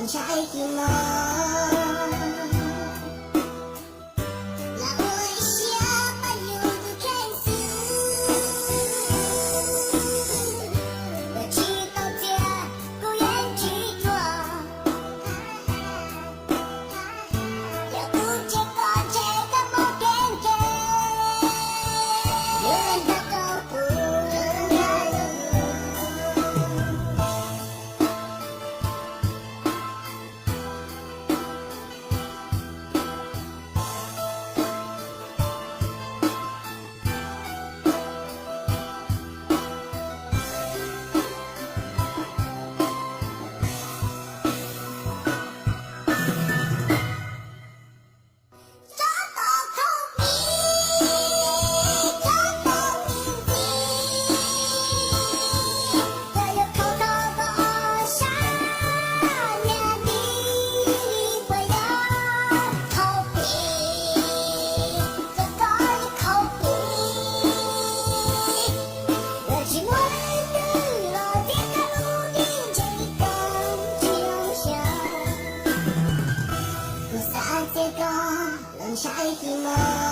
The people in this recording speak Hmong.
ntshai kis mog. Lam ua ib siab pab yus tus kheej xwb, tsis tau tias kuv yeej tsis ruam. Yog kuv tseg koj ntshe koj muaj kev nkees, nyob rau kuv. Tsob tau khaub pib, tsob tau me ntsis, koj yuav khaub rau koj sab nyab li, puas yog khaub pib, koj koj yuav khaub pib, yuav tsis muaj leej twg los tias koj lub neej ntshe li koj tsis zoo siab. Kuv xav tias koj los ntshai kis mog.